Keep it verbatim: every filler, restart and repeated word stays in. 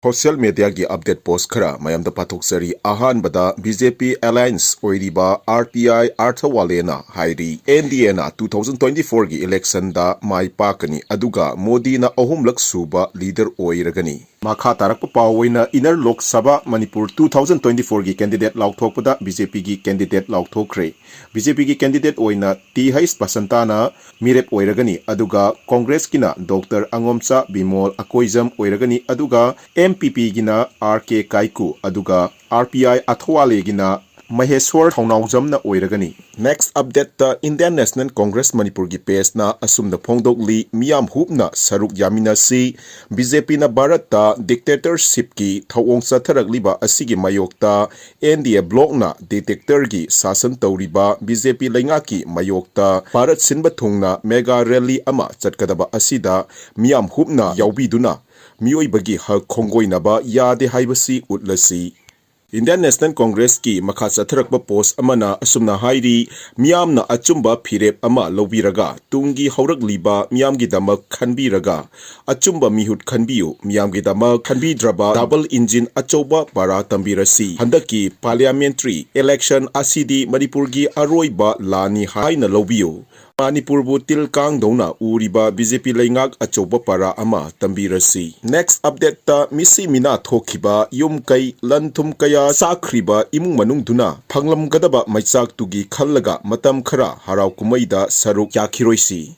Social mediaꯒꯤ update post ꯈꯔ ꯃꯌꯥꯝꯗ ꯄꯥꯊꯣꯛꯆꯔꯤ꯫ ꯑꯍꯥꯟꯕꯗ, BJP alliance ꯑꯣꯏꯔꯤꯕ RPI ꯑꯥꯔꯊꯋꯥꯂꯦꯅ ꯍꯥꯏꯔꯤ, NDAꯅ two thousand twenty fourꯒꯤ electionꯗ ꯃꯥꯏ ꯄꯥꯛꯀꯅꯤ, ꯑꯗꯨꯒ ꯃꯣꯗꯤꯅ ꯑꯍꯨꯝꯂꯛ ꯁꯨꯕ leader ꯑꯣꯏꯔꯒꯅꯤ꯫ ꯃꯈꯥ ꯇꯥꯔꯛꯄ ꯄꯥꯎ ꯑꯣꯏꯅ, inner Lok Sabha Manipur two thousand twenty fourꯒꯤ candidate ꯂꯥꯎꯊꯣꯛꯄꯗ BJPꯒꯤ candidate ꯂꯥꯎꯊꯣꯛꯈ꯭ꯔꯦ꯫ BJPꯒꯤ candidate ꯑꯣꯏꯅ Th Basantana ꯃꯤꯔꯦꯞ ꯑꯣꯏꯔꯒꯅꯤ, ꯑꯗꯨꯒ Congressꯀꯤꯅ Doctor ꯑꯉꯣꯝꯆꯥ ꯕꯤꯃꯣꯜ ꯑꯀꯣꯏꯖꯝ ꯑꯣꯏꯔꯒꯅꯤ, ꯑꯗꯨꯒ MPPꯒꯤꯅ RK ꯀꯥꯏꯀꯨ, ꯑꯗꯨꯒ RPI ꯑꯥꯔꯊꯋꯥꯂꯦꯒꯤꯅ ꯃꯍꯦꯁ꯭ꯋꯔ ꯊꯧꯅꯥꯎꯖꯝꯅ ꯑꯣꯏꯔꯒꯅꯤ꯫ Next updateꯇ, Indian National Congress ꯃꯅꯤꯄꯨꯔꯒꯤ pageꯅ ꯑꯁꯨꯝꯅ ꯐꯣꯡꯗꯣꯛꯂꯤ, ꯃꯤꯌꯥꯝ ꯍꯨꯞꯅ ꯁꯔꯨꯛ ꯌꯥꯃꯤꯟꯅꯁꯤ꯫ BJPꯅ ꯚꯥꯔꯠꯇ dictatorshipꯀꯤ ꯊꯧꯑꯣꯡ ꯆꯠꯊꯔꯛꯂꯤꯕ ꯑꯁꯤꯒꯤ ꯃꯥꯌꯣꯛꯇ NDA blockꯅ dictatorꯒꯤ ꯁꯥꯁꯟ ꯇꯧꯔꯤꯕ BJP ꯂꯩꯉꯥꯛꯀꯤ ꯃꯥꯌꯣꯛꯇ ꯚꯥꯔꯠ ꯁꯤꯟꯕ ꯊꯨꯡꯅ mega rally ꯑꯃ ꯆꯠꯀꯗꯕ ꯑꯁꯤꯗ ꯃꯤꯌꯥꯝ ꯍꯨꯞꯅ ꯌꯥꯎꯕꯤꯗꯨꯅ ꯃꯤꯑꯣꯏꯕꯒꯤ ꯍꯛ ꯈꯣꯡꯒꯣꯏꯅꯕ ꯌꯥꯗꯦ ꯍꯥꯏꯕꯁꯤ ꯎꯠꯂꯁꯤ꯫ Indian National Congressꯀꯤ ꯃꯈꯥ ꯆꯠꯊꯔꯛꯄ post ꯑꯃꯅ ꯑꯁꯨꯝꯅ ꯍꯥꯏꯔꯤ, ꯃꯤꯌꯥꯝꯅ ꯑꯆꯨꯝꯕ ꯐꯤꯔꯦꯞ ꯑꯃ ꯂꯧꯕꯤꯔꯒ ꯇꯨꯡꯒꯤ ꯍꯧꯔꯛꯂꯤꯕ ꯃꯤꯌꯥꯝꯒꯤꯗꯃꯛ ꯈꯟꯕꯤꯔꯒ ꯑꯆꯨꯝꯕ ꯃꯤꯍꯨꯠ ꯈꯟꯕꯤꯌꯨ꯫ ꯃꯤꯌꯥꯝꯒꯤꯗꯃꯛ ꯈꯟꯕꯤꯗ꯭ꯔꯕ double engine ꯑꯆꯧꯕ ꯄꯥꯔꯥ ꯇꯝꯕꯤꯔꯁꯤ꯫ ꯍꯟꯗꯛꯀꯤ parliamentary election ꯑꯁꯤꯗꯤ ꯃꯅꯤꯄꯨꯔꯒꯤ ꯑꯔꯣꯏꯕ ꯂꯥꯟꯅꯤ ꯍꯥꯏꯅ ꯂꯧꯕꯤꯌꯨ꯫ ꯃꯅꯤꯄꯨꯔꯕꯨ ꯇꯤꯜ ꯀꯥꯡꯗꯧꯅ ꯎꯔꯤꯕ BJP ꯂꯩꯉꯥꯛ ꯑꯆꯧꯕ ꯄꯥꯔꯥ ꯑꯃ ꯇꯝꯕꯤꯔꯁꯤ꯫ Next updateꯇ, ꯃꯤꯁꯤ ꯃꯤꯅꯥ ꯊꯣꯛꯈꯤꯕ ꯌꯨꯝ ꯀꯩ ꯂꯟ ꯊꯨꯝ ꯀꯌꯥ ꯆꯥꯈ꯭ꯔꯤꯕ ꯏꯃꯨꯡ ꯃꯅꯨꯡꯗꯨꯅ ꯐꯪꯂꯝꯒꯗꯕ ꯃꯩꯆꯥꯛꯇꯨꯒꯤ ꯈꯜꯂꯒ ꯃꯇꯝ ꯈꯔ ꯍꯔꯥꯎ ꯀꯨꯝꯍꯩꯗ ꯁꯔꯨꯛ ꯌꯥꯈꯤꯔꯣꯏꯁꯤ꯫